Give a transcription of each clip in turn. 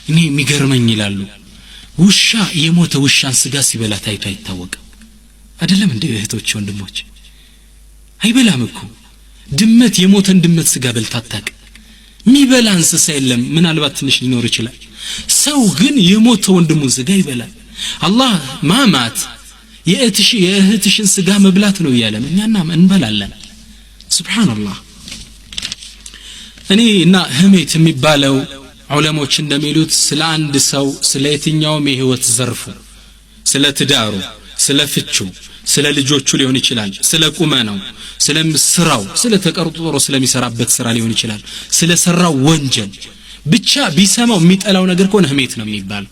እኔ የሚገርመኝ ይላሉ፣ ውሻ የሞተ ውሻን ስጋ ሲበላ ታይቶ አይታወቅም። አይደለም እንደ እህቶች ወንድሞች? አይበላም እኮ። ድመት የሞተን ድመት ስጋ በልታ አታውቅም። የሚበላ እንስሳ የለም፣ ምናልባት ትንሽ ሊኖር ይችላል። ሰው ግን የሞተ ወንድሙን ስጋ ይበላል። አላህ ማማት የእህትሽን ስጋ መብላት ነው እያለን እኛና እንበላለን። ሱብሃንአላህ። እኔ እና ህሜት የሚባለው ዑለሞች እንደሚሉት ስለ አንድ ሰው፣ ስለ የትኛውም የህይወት ዘርፉ፣ ስለ ትዳሩ፣ ስለ ፍቹ፣ ስለ ልጆቹ ሊሆን ይችላል፣ ስለ ቁመናው፣ ስለ ስራው፣ ስለ ተቀርጥሮ ስለሚሰራበት ስራ ሊሆን ይችላል፣ ስለ ሰራው ወንጀል ብቻ ቢሰማው የሚጠላው ነገር ከሆነ ህሜት ነው የሚባለው።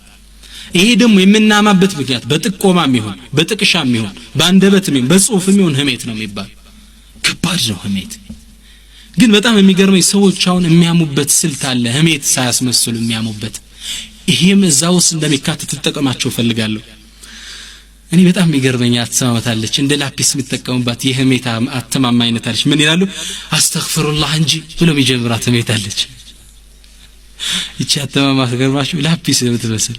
ይሄ ደግሞ የምናማበት ምክንያት በጥቆማም ይሁን፣ በጥቅሻም ይሁን፣ በአንደበትም ይሁን፣ በጽሁፍም ይሁን ህሜት ነው የሚባለው። ከባድ ነው ህሜት። ግን በጣም የሚገርመኝ ሰዎች አሁን የሚያሙበት ስልት አለ፣ ህሜት ሳያስመስሉ የሚያሙበት። ይሄም እዛ ውስጥ እንደሚካተት ልጠቀማቸው እፈልጋለሁ። እኔ በጣም የሚገርመኝ አተማመት አለች፣ እንደ ላፒስ የሚጠቀሙባት የህሜት አተማማ አይነት አለች። ምን ይላሉ? አስተግፊሩላህ እንጂ ብሎ የሚጀምራት ህሜት አለች። ይቺ አተማማ ትገርማችሁ፣ ላፒስ የምትመስል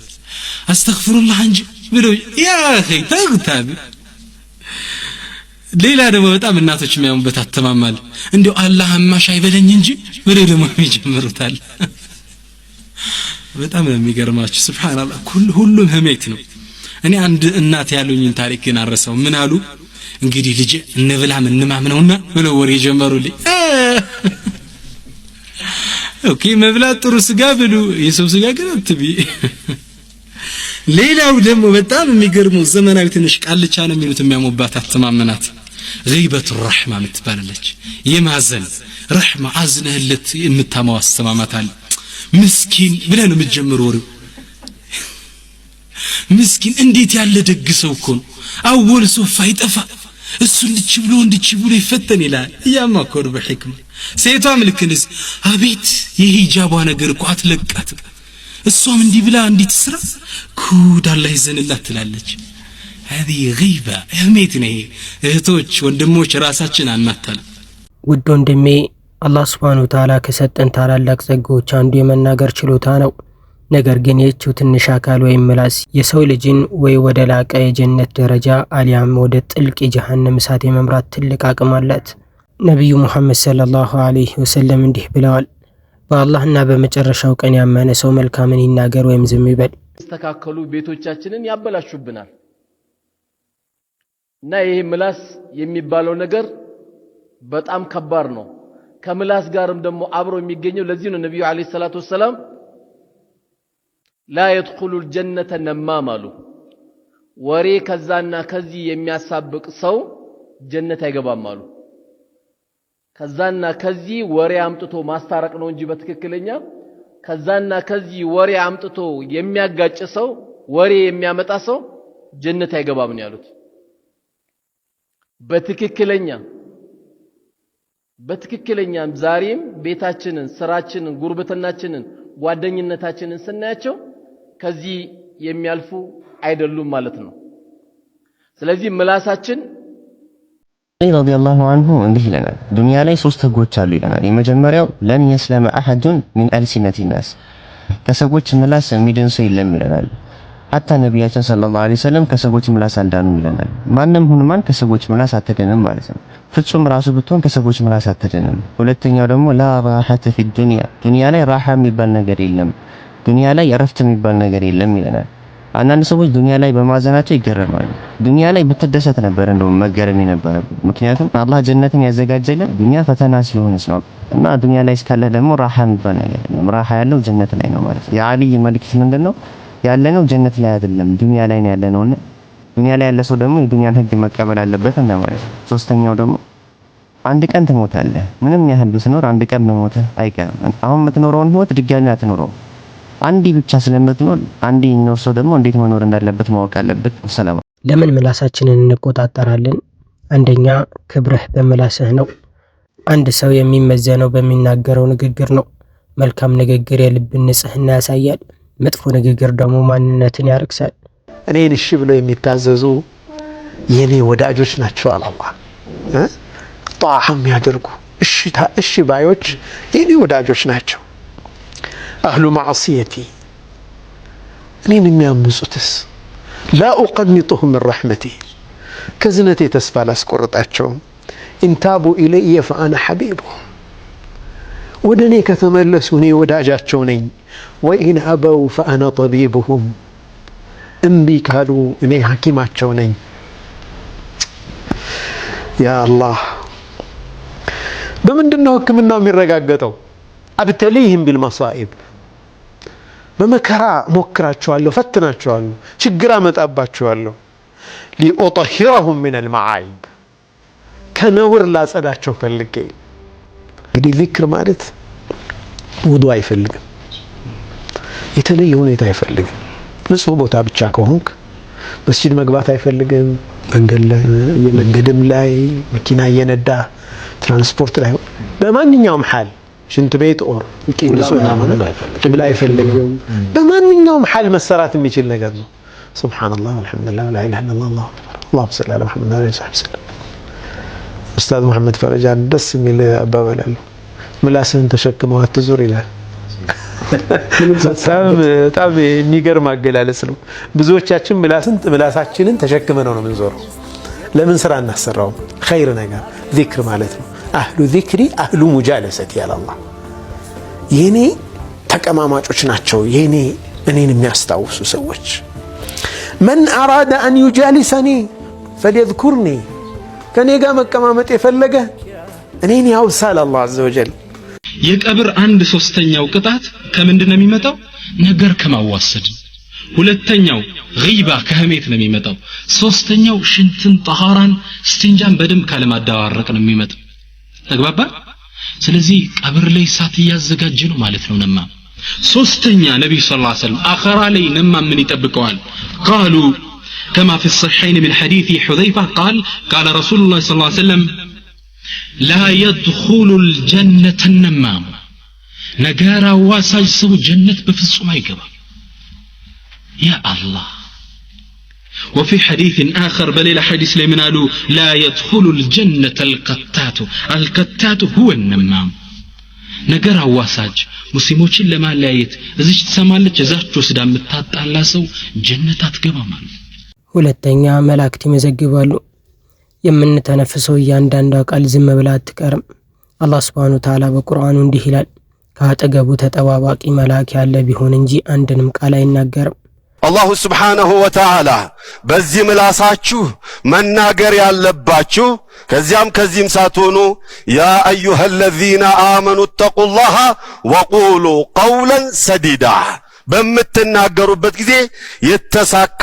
አስተግፊሩላህ እንጂ ብሎ። ያ አኺ ተግታብ። ሌላ ደግሞ በጣም እናቶች የሚያሙበት አተማማል፣ እንዲያው አላህ አማሽ አይበለኝ እንጂ ብሎ ደግሞ የሚጀምሩታል። በጣም ነው የሚገርማችሁ። ሱብሃንአላህ፣ ሁሉም ህሜት ነው። እኔ አንድ እናት ያሉኝን ታሪክ ግን አረሳው። ምን አሉ? እንግዲህ ልጄ እንብላም እንማም ነውና ብለው ወሬ ጀመሩልኝ። Okay፣ መብላት ጥሩ፣ ስጋ ብሉ፣ የሰው ስጋ ግን አትቢ። ሌላው ደግሞ በጣም የሚገርመው ዘመናዊ ትንሽ ቃልቻ ነው የሚሉት የሚያሙባት አተማመናት غيبة الرحمة የምትባላለች፣ የማዘን ረሕማ፣ አዝነህለት የምታማው አስተማማት አለ። ምስኪን ብለህ ነው የምትጀምረው ወሬው። ምስኪን እንዴት ያለ ደግ ሰው እኮ ነው፣ አወል ሶፋ ይጠፋ እሱ እንድች ብሎ እንድች ብሎ ይፈተን ይላል። እያማከሩ በሕክማ ሴቷም ልክ እንደዚህ፣ አቤት የሂጃቧ ነገር እኮ አትለቃትም፣ እሷም እንዲህ ብላ እንዲህ ትስራ፣ ጉድ አላህ ይዘንላት ትላለች። هذه غيبة፣ ህሜት ነው ይሄ። እህቶች ወንድሞች፣ ራሳችን አናታል። ውድ ወንድሜ፣ አላህ ሱብሓነሁ ወተዓላ ከሰጠን ታላላቅ ጸጋዎች አንዱ የመናገር ችሎታ ነው። ነገር ግን ይህችው ትንሽ አካል ወይም ምላስ የሰው ልጅን ወይ ወደ ላቀ የጀነት ደረጃ አሊያም ወደ ጥልቅ የጀሃነም እሳት የመምራት ትልቅ አቅም አላት። ነቢዩ ሙሐመድ ሰለላሁ ዐለይሂ ወሰለም እንዲህ ብለዋል፣ በአላህና በመጨረሻው ቀን ያመነ ሰው መልካምን ይናገር ወይም ዝም ይበል። ተስተካከሉ ቤቶቻችንን ያበላሹብናል። እና ይሄ ምላስ የሚባለው ነገር በጣም ከባድ ነው። ከምላስ ጋርም ደግሞ አብሮ የሚገኘው፣ ለዚህ ነው ነቢዩ ዓለይሂ ሰላቱ ወሰላም ላ የድኹሉል ጀነተ ነማም አሉ። ወሬ ከዛና ከዚህ የሚያሳብቅ ሰው ጀነት አይገባም አሉ። ከዛና ከዚህ ወሬ አምጥቶ ማስታረቅ ነው እንጂ በትክክለኛ ከዛና ከዚህ ወሬ አምጥቶ የሚያጋጭ ሰው፣ ወሬ የሚያመጣ ሰው ጀነት አይገባም ነው ያሉት። በትክክለኛም ዛሬም ቤታችንን፣ ስራችንን፣ ጉርብትናችንን፣ ጓደኝነታችንን ስናያቸው ከዚህ የሚያልፉ አይደሉም ማለት ነው። ስለዚህ ምላሳችን ረዲየላሁ አንሁ እንዲህ ይለናል፣ ዱንያ ላይ ሶስት ህጎች አሉ ይለናል። የመጀመሪያው ለን የስለመ አሐዱን ሚን አልሲነቲ ናስ፣ ከሰዎች ምላስ የሚድን ሰው የለም ይለናል። ሐታ ነቢያችን ሰለላሁ ዐለይሂ ወሰለም ከሰዎች ምላስ አልዳኑም ይለናል። ማንም ሁን ማን ከሰዎች ምላስ አትድንም ማለት ነው። ፍጹም ራሱ ብትሆን ከሰዎች ምላስ አትድንም። ሁለተኛው ደግሞ ላ ራሐተ ፊ ዱንያ፣ ዱንያ ላይ ራሐ የሚባል ነገር የለም፣ ዱንያ ላይ እረፍት የሚባል ነገር የለም ይለናል። አንዳንድ ሰዎች ዱንያ ላይ በማዘናቸው ይገረማሉ። ዱንያ ላይ ብትደሰት ነበር እንደውም መገረም የነበረብህ። ምክንያቱም አላህ ጀነትን ያዘጋጀልን ዱንያ ፈተና ስለሆነች ነው። እና ዱንያ ላይ እስካለ ደግሞ ራሐ የሚባል ነገር የለም። ራሐ ያለው ጀነት ላይ ነው ማለት ነው። የአልይ መልእክት ምንድነው? ያለነው ጀነት ላይ አይደለም፣ ዱንያ ላይ ነው ያለነው። እና ዱንያ ላይ ያለ ሰው ደግሞ የዱንያን ህግ መቀበል አለበት እንደማለት ነው። ሶስተኛው ደግሞ አንድ ቀን ትሞታለህ። ምንም ያህል ብትኖር አንድ ቀን መሞትህ አይቀርም። አሁን የምትኖረውን ህይወት ድጋሚ አትኖረውም። አንዴ ብቻ ስለምትኖር አንዴ የሚኖር ሰው ደግሞ እንዴት መኖር እንዳለበት ማወቅ አለበት። ሰላም። ለምን ምላሳችንን እንቆጣጠራለን? አንደኛ፣ ክብርህ በምላስህ ነው። አንድ ሰው የሚመዘነው በሚናገረው ንግግር ነው። መልካም ንግግር የልብን ንጽህና ያሳያል። መጥፎ ንግግር ደግሞ ማንነትን ያረክሳል። እኔን እሺ ብለው የሚታዘዙ የኔ ወዳጆች ናቸው አለ አላህ። ጣዓ የሚያደርጉ እሺ ባዮች የኔ ወዳጆች ናቸው። أهل معصيتي እኔን የሚያምፁትስ لا أقنطهم من رحمتي ከእዝነቴ ተስፋ አላስቆርጣቸውም። إن تابوا إلي فأنا حبيبهم ወደ እኔ ከተመለሱ እኔ ወዳጃቸው ነኝ። وإن أبوا فأنا طبيبهم እምቢ ካሉ እኔ ሐኪማቸው ነኝ። يا الله በምንድን ነው ሕክምናው የሚረጋገጠው? أبتليهم بالمصائب በመከራ ሞክራቸዋለሁ፣ ፈትናቸዋለሁ፣ ችግር አመጣባቸዋለሁ። لأطهرهم من المعايب ከነውር ላጸዳቸው ፈልጌ። እንግዲህ ዚክር ማለት ውዱ አይፈልግም፣ የተለየ ሁኔታ አይፈልግም። ንጹህ ቦታ ብቻ ከሆንክ መስጂድ መግባት አይፈልግም። መንገድም ላይ መኪና እየነዳ ትራንስፖርት ላይ በማንኛውም حال ሽንት ቤት or ቅብላ አይፈልግም። በማንኛውም حال መሰራት የሚችል ነገር ነው። سبحان الله والحمد لله ولا إله إلا الله الله أكبر اللهم صل على محمد وعلى آله وسلم። ኡስታዝ መሐመድ ፈረጃ ደስ የሚል አባባል አለው። ምላስህን ተሸክመው አትዙር ይላል። በጣም የሚገርም አገላለጽ ነው። ብዙዎቻችን ምላሳችንን ተሸክመ ነው የምንዞረው። ለምን ስራ እናሰራውም? ኸይር ነገር ዚክር ማለት ነው። أهل الذكر أهل مجالستي ያለ አላህ የኔ ተቀማማጮች ናቸው፣ የኔ እኔን የሚያስታውሱ ሰዎች። من أراد أن يجالسني فليذكرني ከእኔ ጋር መቀማመጥ የፈለገ እኔን ያውሳል አላህ عز وجل። የቀብር አንድ ሶስተኛው ቅጣት ከምንድን ነው የሚመጣው? ነገር ከማዋሰድ። ሁለተኛው غيبة ከህሜት ነው የሚመጣው። ሶስተኛው ሽንትን፣ ጠሃራን፣ ስቲንጃን በደንብ ካለማዳዋረቅ ነው የሚመጣው። ተግባባ? ስለዚህ ቀብር ላይ እሳት እያዘጋጀ ነው ማለት ነው ነማ። ሶስተኛ ነቢዩ صلى الله عليه وسلم አኸራ ላይ ነማ ምን ይጠብቀዋል? قالوا كما في الصحيحين من حديث حذيفة قال قال رسول الله صلى الله عليه وسلم لا يدخل الجنة النمام ነገር አዋሳጅ ሰው ጀነት በፍጹም አይገባም። يا الله وفي حديث آخر بل إلى حديث لمن قالوا لا يدخل الجنة القتات القتات هو النمام ነገር አዋሳጅ ሙስሊሞችን ለማለያየት እዚች ትሰማለች እዛች ወስዳ የምታጣላ ሰው ጀነት አትገባም አሉ። ሁለተኛ መላእክት ይመዘግባሉ። የምንተነፍሰው እያንዳንዷ ቃል ዝም ብላ አትቀርም። አላህ سبحانه وتعالى በቁርአኑ እንዲህ ይላል፣ ከአጠገቡ ተጠባባቂ መልአክ ያለ ቢሆን እንጂ አንድንም ቃል አይናገርም። الله سبحانه وتعالى በዚህ ምላሳችሁ መናገር ያለባችሁ ከዚያም ከዚህም ሳትሆኑ يا أيها الذين آمنوا اتقوا الله وقولوا قولا سديدا በምትናገሩበት ጊዜ የተሳካ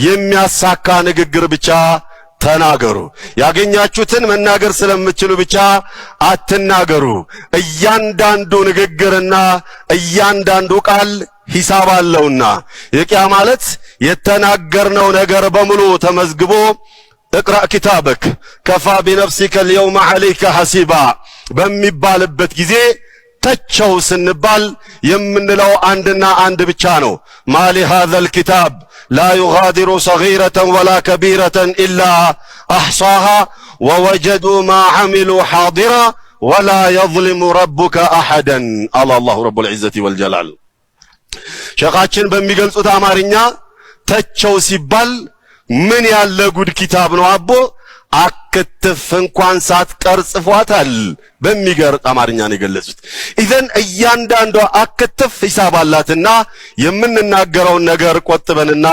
የሚያሳካ ንግግር ብቻ ተናገሩ። ያገኛችሁትን መናገር ስለምትችሉ ብቻ አትናገሩ። እያንዳንዱ ንግግርና እያንዳንዱ ቃል ሂሳብ አለውና የቂያ ማለት የተናገርነው ነገር በሙሉ ተመዝግቦ اقرأ كتابك كفى بنفسك اليوم عليك حسيبا በሚባልበት ጊዜ ተቸው ስንባል የምንለው አንድና አንድ ብቻ ነው። مال هذا الكتاب لا يغادر صغيرة ولا كبيرة إلا أحصاها ووجدوا ما عملوا حاضرا ولا يظلم ربك أحدا አለ الله رب العزة والجلال። ሸኻችን በሚገልጹት አማርኛ ተቸው ሲባል ምን ያለ ጉድ ኪታብ ነው አቦ አክትፍ እንኳን ሳትቀር ጽፏታል። በሚገርም አማርኛ ነው የገለጹት። إذن እያንዳንዷ አክትፍ ሂሳብ አላትና የምንናገረውን ነገር ቆጥበንና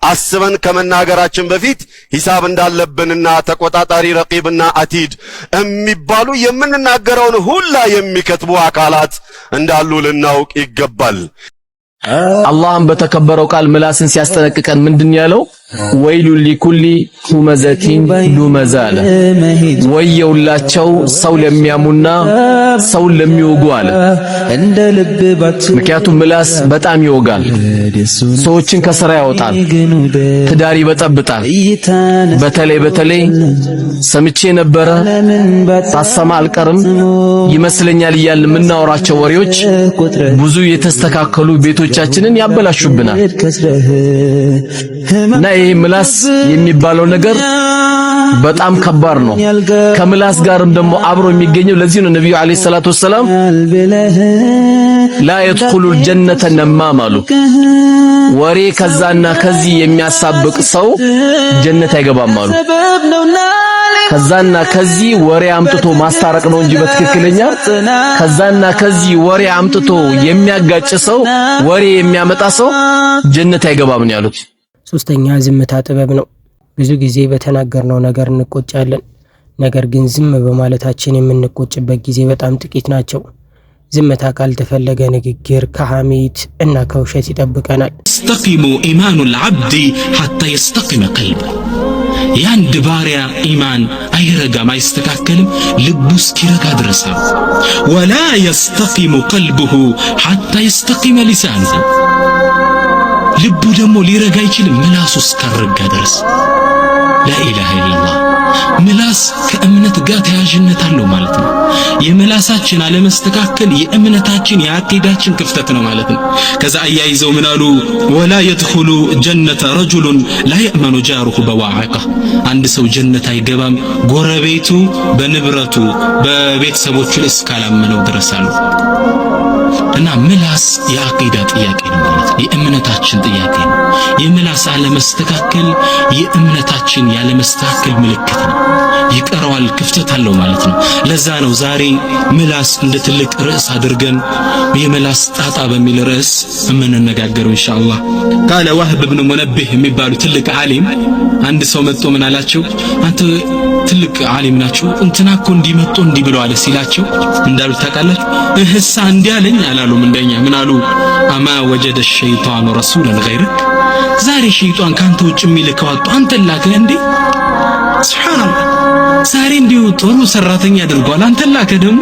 አስበን ከመናገራችን በፊት ሂሳብ እንዳለብንና ተቆጣጣሪ ረቂብና አቲድ የሚባሉ የምንናገረውን ሁላ የሚከትቡ አካላት እንዳሉ ልናውቅ ይገባል። አላህም በተከበረው ቃል ምላስን ሲያስጠነቅቀን ምንድን ያለው? ويل لكل همزة لمزة አለ። ወየውላቸው ሰው ለሚያሙና ሰውን ለሚወጉ አለ። ምክንያቱም ምላስ በጣም ይወጋል፣ ሰዎችን ከስራ ያወጣል፣ ትዳር ይበጠብጣል። በተለይ በተለይ ሰምቼ ነበረ ሳሰማ አልቀርም ይመስለኛል እያልን የምናወራቸው ወሬዎች ብዙ የተስተካከሉ ቤቶቻችንን ያበላሹብናል። እና ይሄ ምላስ የሚባለው ነገር በጣም ከባድ ነው። ከምላስ ጋርም ደግሞ አብሮ የሚገኘው ለዚህ ነው ነብዩ عليه الصلاة والسلام لا يدخل الجنة نمام አሉ። ወሬ ከዛና ከዚህ የሚያሳብቅ ሰው ጀነት አይገባም አሉ። ከዛና ከዚህ ወሬ አምጥቶ ማስታረቅ ነው እንጂ በትክክለኛ ከዛና ከዚህ ወሬ አምጥቶ የሚያጋጭ ሰው፣ ወሬ የሚያመጣ ሰው ጀነት አይገባም ነው ያሉት። ሶስተኛ፣ ዝምታ ጥበብ ነው። ብዙ ጊዜ በተናገርነው ነገር እንቆጫለን። ነገር ግን ዝም በማለታችን የምንቆጭበት ጊዜ በጣም ጥቂት ናቸው። ዝምታ ካልተፈለገ ንግግር ከሐሜት እና ከውሸት ይጠብቀናል። يستقيم إيمان العبد حتى يستقيم قلبه። የአንድ ባሪያ ኢማን አይረጋም፣ አይስተካከልም ልቡ እስኪረጋ ድረስ። ولا يستقيم قلبه حتى يستقيم لسانه። ልቡ ደግሞ ሊረጋ አይችልም ምላሱ እስካልረጋ ድረስ። لا إله إلا الله። ምላስ ከእምነት ጋር ተያያዥነት አለው ማለት ነው። የምላሳችን አለመስተካከል የእምነታችን የአቂዳችን ክፍተት ነው ማለት ነው። ከዛ አያይዘው ምን አሉ? ولا يدخل الجنة رجل لا يأمن جاره بوائقه። አንድ ሰው ጀነት አይገባም ጎረቤቱ በንብረቱ በቤተሰቦቹ ላይ እስካላመነው ድረስ አሉ። እና ምላስ የአቂዳ ጥያቄ ነው ማለት ነው። የእምነታችን ጥያቄ ነው። የምላስ አለመስተካከል የእምነታችን ያለመስተካከል ምልክት ነው። ይቀረዋል፣ ክፍተት አለው ማለት ነው። ለዛ ነው ዛሬ ምላስ እንደ ትልቅ ርዕስ አድርገን የምላስ ጣጣ በሚል ርዕስ የምንነጋገረው ኢንሻአላህ። قال ወህብ ብን ሙነቢህ የሚባሉ ትልቅ ዓሊም፣ አንድ ሰው መጥቶ ምን አላቸው? አንተ ትልቅ ዓሊም ናችሁ፣ እንትና እኮ እንዲህ መጥቶ እንዲህ ብሎ አለ ሲላቸው እንዳሉት ታውቃላችሁ? እህሳ እንዲህ አለኝ አላሉም። እንደኛ ምን አሉ? أما وجد الشيطان رسولا غيرك። ዛሬ ሸይጣን ካንተ ውጭ የሚልከው አጥቶ አንተን ላከ እንዴ? سبحان الله። ዛሬ እንዲሁ ጥሩ ሰራተኛ አድርጓል፣ አንተን ላከ ደግሞ።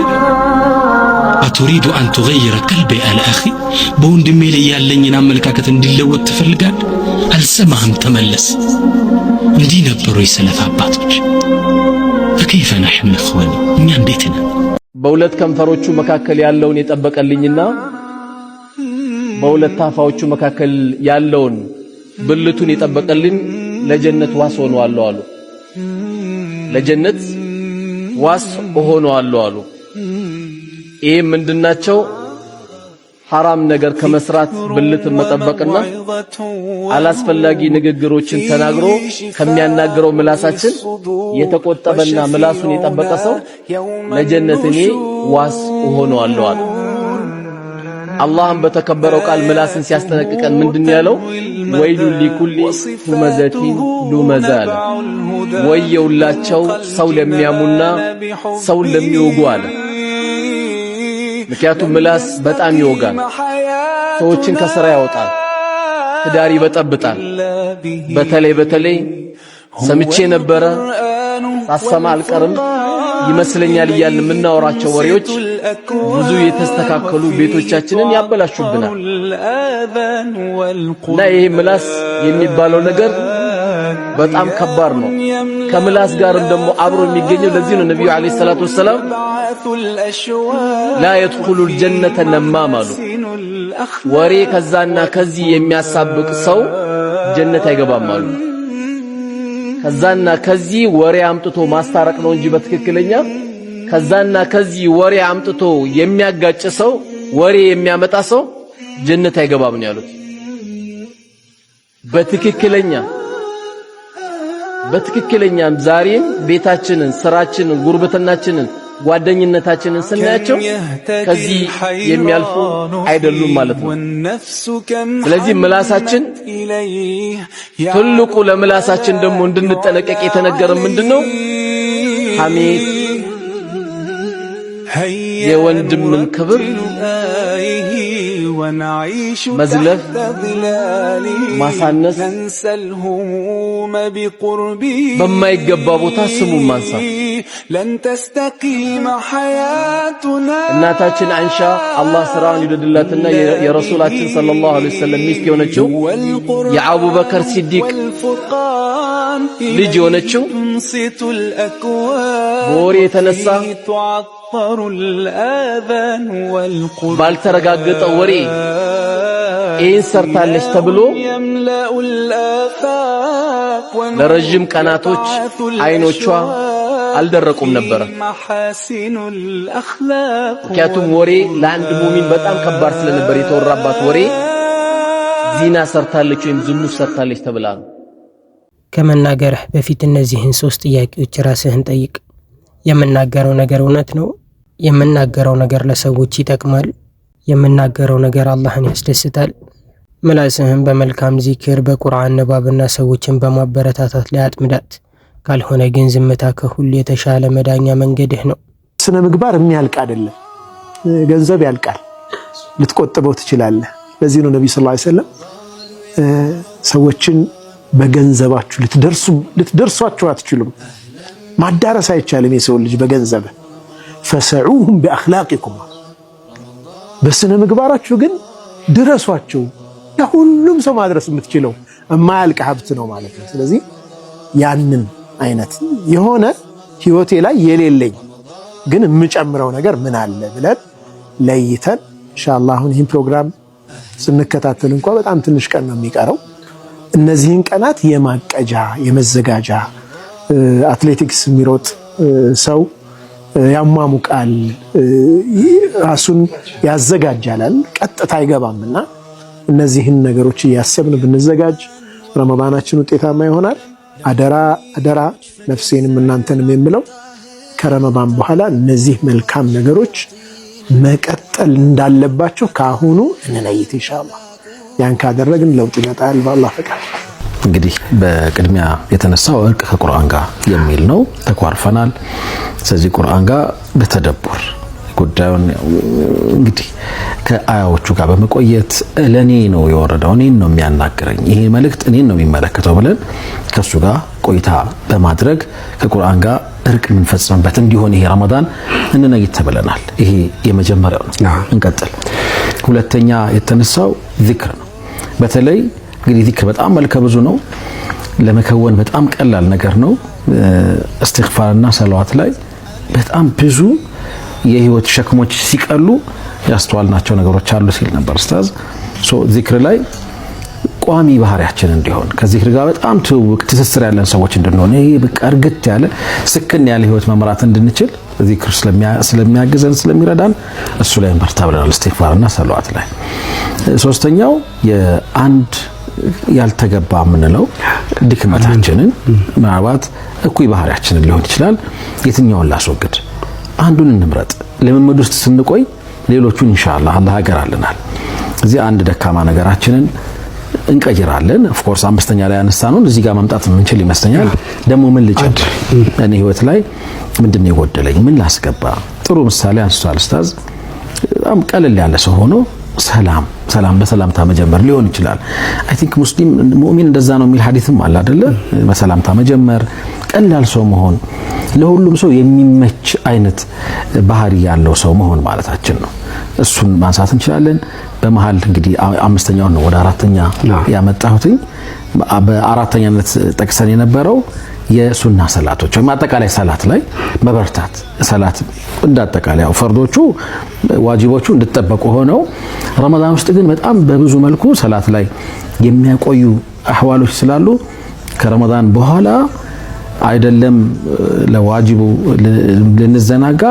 أتريد أن تغير قلبي على أخي። በወንድሜ ላይ ያለኝን አመለካከት እንዲለወጥ ትፈልጋለህ? አልሰማህም፣ ተመለስ። እንዲህ ነበሩ የሰለፍ አባቶች። فكيف نحن إخواني? እኛ እንዴት ነን? በሁለት ከንፈሮቹ መካከል ያለውን የጠበቀልኝና በሁለት ታፋዎቹ መካከል ያለውን ብልቱን የጠበቀልኝ ለጀነት ዋስ ሆነዋለሁ አሉ። ለጀነት ዋስ እሆነዋለሁ አሉ። ይህ ምንድናቸው? ሐራም ነገር ከመስራት ብልትን መጠበቅና አላስፈላጊ ንግግሮችን ተናግሮ ከሚያናግረው ምላሳችን የተቆጠበና ምላሱን የጠበቀ ሰው ለጀነት እኔ ዋስ እሆነዋለሁ አሉ። አላህም በተከበረው ቃል ምላስን ሲያስጠነቅቀን ምንድን ያለው? ويل لكل همزة لمزة አለ። ወየውላቸው ሰው ለሚያሙና ሰውን ለሚወጉ አለ። ምክንያቱም ምላስ በጣም ይወጋል፣ ሰዎችን ከስራ ያወጣል፣ ትዳር ይበጠብጣል። በተለይ በተለይ ሰምቼ ነበረ ሳሰማ አልቀርም ይመስለኛል እያልን የምናወራቸው ወሬዎች ብዙ የተስተካከሉ ቤቶቻችንን ያበላሹብናል። እና ይሄ ምላስ የሚባለው ነገር በጣም ከባድ ነው። ከምላስ ጋርም ደግሞ አብሮ የሚገኘው ለዚህ ነው ነብዩ عليه الصلاة والسلام لا يدخل الجنة نمام አሉ። ወሬ ከዛና ከዚህ የሚያሳብቅ ሰው ጀነት አይገባም አሉ። ከዛና ከዚህ ወሬ አምጥቶ ማስታረቅ ነው እንጂ በትክክለኛ ከዛና ከዚህ ወሬ አምጥቶ የሚያጋጭ ሰው፣ ወሬ የሚያመጣ ሰው ጀነት አይገባም ነው ያሉት። በትክክለኛም ዛሬም ቤታችንን፣ ስራችንን፣ ጉርብትናችንን፣ ጓደኝነታችንን ስናያቸው ከዚህ የሚያልፉ አይደሉም ማለት ነው። ስለዚህ ምላሳችን ትልቁ ለምላሳችን ደግሞ እንድንጠነቀቅ የተነገረ ምንድነው? ሐሜት፣ የወንድምን ክብር መዝለፍ፣ ማሳነስ፣ በማይገባ ቦታ ስሙን ማንሳት። እናታችን አይሻ አላህ ስራዋን ይውደድላትና የረሱላችን صلى الله عليه وسلم ሚስት የሆነችው፣ የአቡበከር ሲዲቅ ልጅ የሆነችው፣ በወሬ የተነሳ ባልተረጋገጠ ወሬ ይህን ሰርታለች ተብሎ ለረጅም ቀናቶች አይኖቿ አልደረቁም ነበረ። ምክንያቱም ወሬ ለአንድ ሙሚን በጣም ከባድ ስለነበር የተወራባት ወሬ ዚና ሰርታለች ወይም ዝሙት ሰርታለች ተብላ ነው። ከመናገርህ በፊት እነዚህን ሶስት ጥያቄዎች ራስህን ጠይቅ። የምናገረው ነገር እውነት ነው? የምናገረው ነገር ለሰዎች ይጠቅማል? የምናገረው ነገር አላህን ያስደስታል? ምላስህን በመልካም ዚክር፣ በቁርአን ንባብና ሰዎችን በማበረታታት ላይ አጥምዳት። ካልሆነ ግን ዝምታ ከሁሉ የተሻለ መዳኛ መንገድህ ነው። ስነ ምግባር የሚያልቅ አይደለም። ገንዘብ ያልቃል፣ ልትቆጥበው ትችላለህ። ለዚህ ነው ነቢዩ صلى الله عليه وسلم ሰዎችን በገንዘባችሁ ልትደርሷቸው አትችሉም፣ ማዳረስ አይቻልም የሰውን ልጅ በገንዘብ፣ فسعوهم بأخلاقكم፣ በስነ ምግባራችሁ ግን ድረሷቸው። ለሁሉም ሰው ማድረስ የምትችለው የማያልቅ ሀብት ነው ማለት ነው። ስለዚህ ያንን አይነት የሆነ ህይወቴ ላይ የሌለኝ ግን የምጨምረው ነገር ምን አለ ብለን ለይተን ኢንሻአላህ አሁን ይህን ፕሮግራም ስንከታተል እንኳ በጣም ትንሽ ቀን ነው የሚቀረው። እነዚህን ቀናት የማቀጃ የመዘጋጃ፣ አትሌቲክስ የሚሮጥ ሰው ያሟሙቃል፣ ራሱን ያዘጋጃላል፣ ቀጥታ አይገባምና እነዚህን ነገሮች እያሰብን ብንዘጋጅ ረመዳናችን ውጤታማ ይሆናል። አደራ አደራ ነፍሴንም እናንተንም የምለው ከረመዳን በኋላ እነዚህ መልካም ነገሮች መቀጠል እንዳለባቸው ከአሁኑ እንለይት ኢንሻአላህ። ያን ካደረግን ለውጥ ይመጣል በአላህ ፈቃድ። እንግዲህ በቅድሚያ የተነሳው እርቅ ከቁርአን ጋር የሚል ነው። ተኳርፈናል። ስለዚህ ቁርአን ጋር በተደቡር ጉዳዩን እንግዲህ ከአያዎቹ ጋር በመቆየት ለእኔ ነው የወረደው፣ እኔን ነው የሚያናግረኝ፣ ይሄ መልእክት እኔን ነው የሚመለከተው ብለን ከእሱ ጋር ቆይታ በማድረግ ከቁርአን ጋር እርቅ የምንፈጽምበት እንዲሆን ይሄ ረመዳን እንነይት ተብለናል። ይሄ የመጀመሪያው ነው። እንቀጥል። ሁለተኛ የተነሳው ዚክር ነው። በተለይ እንግዲህ ዚክር በጣም መልከ ብዙ ነው። ለመከወን በጣም ቀላል ነገር ነው። እስትግፋርና ሰለዋት ላይ በጣም ብዙ የህይወት ሸክሞች ሲቀሉ ያስተዋልናቸው ነገሮች አሉ ሲል ነበር ኡስታዝ። ዚክር ላይ ቋሚ ባህሪያችን እንዲሆን፣ ከዚክር ጋር በጣም ትውውቅ ትስስር ያለን ሰዎች እንድንሆን፣ ይሄ በቃ እርግት ያለ ስክን ያለ ህይወት መምራት እንድንችል ዚክር ስለሚያግዘን ስለሚረዳን እሱ ላይ እንበርታ ብለናል፣ እስትግፋርና ሰለዋት ላይ። ሶስተኛው የአንድ ያልተገባ የምንለው ድክመታችንን፣ ምናልባት እኩይ ባህሪያችንን ሊሆን ይችላል። የትኛውን ላስወግድ? አንዱን እንምረጥ። ልምምድ ውስጥ ስንቆይ ሌሎቹን ኢንሻአላህ አላህ ያገራልናል። እዚህ አንድ ደካማ ነገራችንን እንቀይራለን። Of course አምስተኛ ላይ ያነሳነውን እዚህ ጋር ማምጣት የምንችል ይመስለኛል። ደግሞ ምን ልጨምር? እኔ ህይወት ላይ ምንድን ነው የጎደለኝ? ምን ላስገባ? ጥሩ ምሳሌ አንስቷል ኡስታዝ። በጣም ቀለል ያለ ሰው ሆኖ ሰላም ሰላም በሰላምታ መጀመር ሊሆን ይችላል። I think ሙስሊም ሙእሚን እንደዛ ነው የሚል ሐዲስም አለ አይደለ? በሰላምታ መጀመር፣ ቀላል ሰው መሆን፣ ለሁሉም ሰው የሚመች አይነት ባህሪ ያለው ሰው መሆን ማለታችን ነው። እሱን ማንሳት እንችላለን። በመሃል እንግዲህ አምስተኛውን ነው ወደ አራተኛ ያመጣሁትኝ። በአራተኛነት ጠቅሰን የነበረው የሱና ሰላቶች ወይም አጠቃላይ ሰላት ላይ መበርታት። ሰላት እንዳጠቃላይ ያው ፈርዶቹ ዋጅቦቹ እንድጠበቁ ሆነው ረመዳን ውስጥ ግን በጣም በብዙ መልኩ ሰላት ላይ የሚያቆዩ አህዋሎች ስላሉ ከረመዳን በኋላ አይደለም ለዋጅቡ ልንዘናጋ፣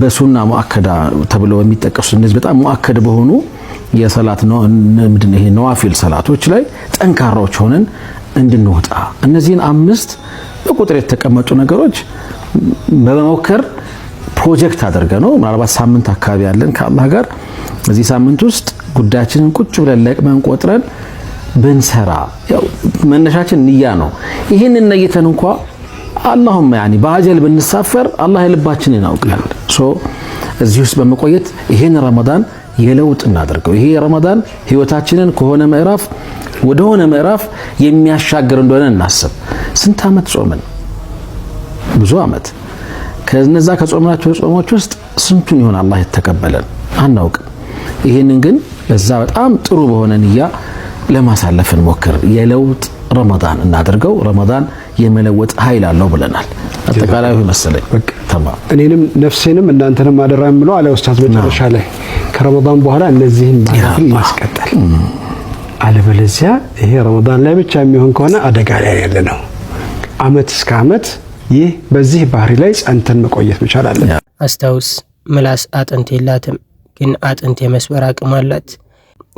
በሱና ሙአከዳ ተብለው በሚጠቀሱ እነዚህ በጣም ሙአከድ በሆኑ የሰላት ነው ምንድን ይሄ ነዋፊል ሰላቶች ላይ ጠንካራዎች ሆነን እንድንወጣ እነዚህን አምስት በቁጥር የተቀመጡ ነገሮች በመሞከር ፕሮጀክት አድርገ ነው። ምናልባት ሳምንት አካባቢ ያለን ከአላህ ጋር እዚህ ሳምንት ውስጥ ጉዳያችንን ቁጭ ብለን ለቅመን ቆጥረን ብንሰራ፣ ያው መነሻችን ንያ ነው። ይህንን ነይተን እንኳ اللهم يعني በአጀል ብንሳፈር አላህ የልባችንን ያውቃል። So እዚህ ውስጥ በመቆየት ይሄን ረመዳን የለውጥ እናደርገው። ይሄ ረመዳን ህይወታችንን ከሆነ ምዕራፍ ወደሆነ ምዕራፍ የሚያሻግር እንደሆነ እናስብ። ስንት ዓመት ጾምን? ብዙ ዓመት። ከነዛ ከጾምናቸው ጾሞች ውስጥ ስንቱን ይሆን አላህ የተቀበለን አናውቅም። ይሄንን ግን በዛ በጣም ጥሩ በሆነ ንያ ለማሳለፍ እንሞክር። የለውጥ ረመዳን እናድርገው። ረመዳን የመለወጥ ኃይል አለው ብለናል። አጠቃላዩ መሰለኝ። ተማም። እኔንም ነፍሴንም እናንተንም አደራ የምለው አለ ኡስታዝ መጨረሻ ላይ ከረመዳን በኋላ እነዚህን ባህሪያትን ማስቀጠል። አለበለዚያ ይሄ ረመዳን ላይ ብቻ የሚሆን ከሆነ አደጋ ላይ ያለ ነው። አመት እስከ አመት ይህ በዚህ ባህሪ ላይ ጸንተን መቆየት መቻል አለብን። አስታውስ፣ ምላስ አጥንት የላትም፣ ግን አጥንት የመስበር አቅም አላት።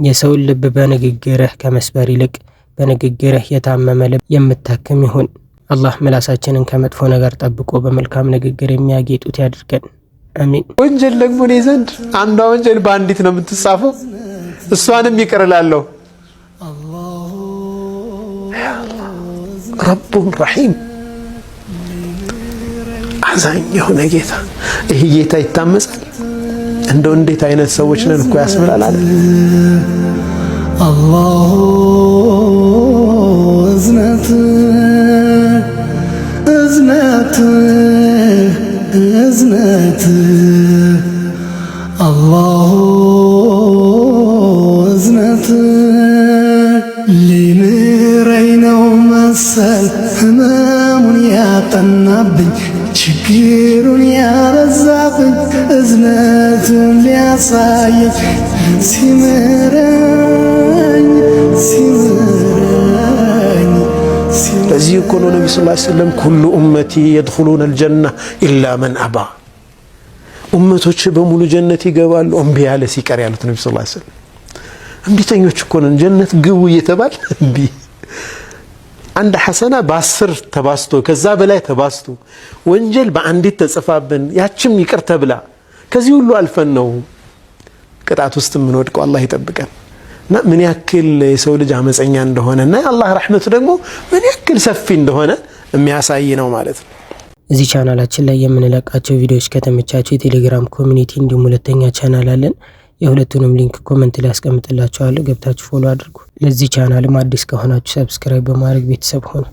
የሰውን ልብ በንግግርህ ከመስበር ይልቅ በንግግርህ የታመመ ልብ የምታክም ይሁን። አላህ ምላሳችንን ከመጥፎ ነገር ጠብቆ በመልካም ንግግር የሚያጌጡት ያድርገን። አሚን። ወንጀል ደግሞ እኔ ዘንድ አንዷ ወንጀል በአንዲት ነው የምትጻፈው፣ እሷንም ይቅር እላለሁ። رب رحيم አዛኝ የሆነ ጌታ። ይህ ጌታ ይታመጻል? እንደው እንዴት አይነት ሰዎች ነን እኮ ያስብላል አለ። አላሁ እዝነት እዝነት እዝነት አላሁ እዝነት ሊምረኝ ነው መሰል ህመሙን ያጠናብኝ ችግሩን ያበዛብኝ እዝነቱን ሊያሳየኝ ሲምረኝ ሲምረኝ። ለዚህ እኮ ነው ነቢ ስ ሰለም كل أمتي يدخلون الجنة إلا من أبى፣ ኡመቶች በሙሉ ጀነት ይገባሉ እምቢ ያለ ሲቀር ያሉት ነቢ ስ ሰለም። እምቢተኞች እኮ ነን። ጀነት ግቡ እየተባል እምቢ። አንድ ሐሰና በ10 ተባዝቶ ከዛ በላይ ተባዝቶ ወንጀል በአንዲት ተጽፋብን ያችም ይቅር ተብላ ከዚህ ሁሉ አልፈን ነው ቅጣት ውስጥ የምንወድቀው። አላህ ይጠብቀን። እና ምን ያክል የሰው ልጅ አመፀኛ እንደሆነ እና የአላህ ረሕመቱ ደግሞ ምን ያክል ሰፊ እንደሆነ የሚያሳይ ነው ማለት ነው። እዚህ ቻናላችን ላይ የምንለቃቸው ቪዲዮዎች ከተመቻቸው የቴሌግራም community እንዲሁም ሁለተኛ ቻናል አለን። የሁለቱንም link comment ላይ አስቀምጥላችኋለሁ። ገብታችሁ follow አድርጉ። ለዚህ ቻናልም አዲስ ከሆናችሁ subscribe በማድረግ ቤተሰብ ሆኑ።